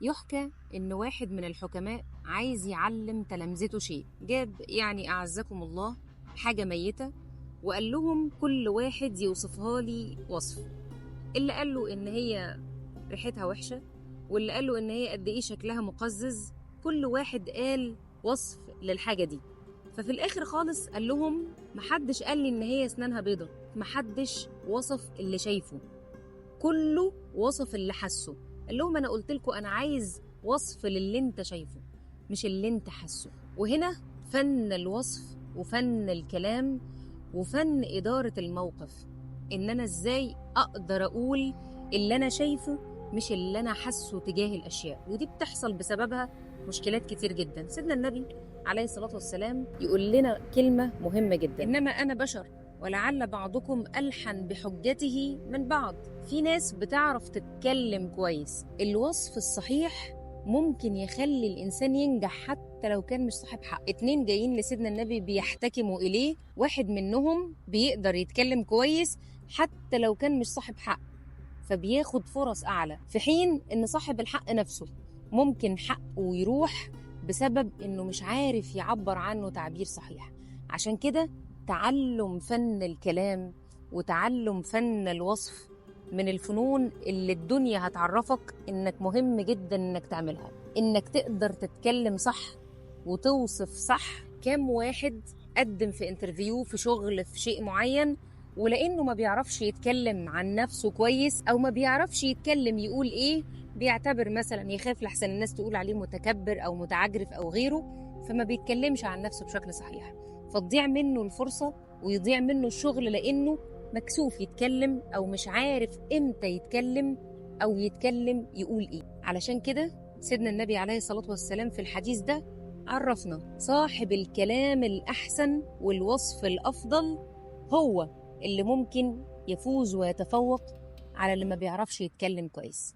يحكى إن واحد من الحكماء عايز يعلم تلامذته شيء، جاب يعني أعزكم الله حاجة ميتة وقال لهم كل واحد يوصفها لي وصف. اللي قال له إن هي ريحتها وحشة، واللي قال له إن هي قد إيه شكلها مقزز، كل واحد قال وصف للحاجة دي. ففي الآخر خالص قال لهم محدش قال لي إن هي أسنانها بيضة، محدش وصف اللي شايفه، كله وصف اللي حسه. قال لهم أنا قلت لكم أنا عايز وصف للي أنت شايفه مش اللي أنت حسه. وهنا فن الوصف وفن الكلام وفن إدارة الموقف، إن أنا إزاي أقدر أقول اللي أنا شايفه مش اللي أنا حاسه تجاه الأشياء. ودي بتحصل بسببها مشكلات كتير جدا. سيدنا النبي عليه الصلاة والسلام يقول لنا كلمة مهمة جدا: إنما أنا بشر ولعل بعضكم ألحن بحجته من بعض. في ناس بتعرف تتكلم كويس، الوصف الصحيح ممكن يخلي الإنسان ينجح حتى لو كان مش صاحب حق. 2 جايين لسيدنا النبي بيحتكموا إليه، واحد منهم بيقدر يتكلم كويس حتى لو كان مش صاحب حق فبياخد فرص أعلى، في حين إن صاحب الحق نفسه ممكن حقه يروح بسبب إنه مش عارف يعبر عنه تعبير صحيح. عشان كده تعلم فن الكلام وتعلم فن الوصف من الفنون اللي الدنيا هتعرفك إنك مهم جدا إنك تعملها، إنك تقدر تتكلم صح وتوصف صح. كام واحد قدم في interview في شغل في شيء معين، ولأنه ما بيعرفش يتكلم عن نفسه كويس أو ما بيعرفش يتكلم يقول إيه، بيعتبر مثلا يخاف لحسن الناس تقول عليه متكبر أو متعجرف أو غيره، فما بيتكلمش عن نفسه بشكل صحيح، فتضيع منه الفرصة ويضيع منه الشغل لأنه مكسوف يتكلم أو مش عارف إمتى يتكلم أو يتكلم يقول إيه. علشان كده سيدنا النبي عليه الصلاة والسلام في الحديث ده عرفنا صاحب الكلام الأحسن والوصف الأفضل هو اللي ممكن يفوز ويتفوق على اللي ما بيعرفش يتكلم كويس.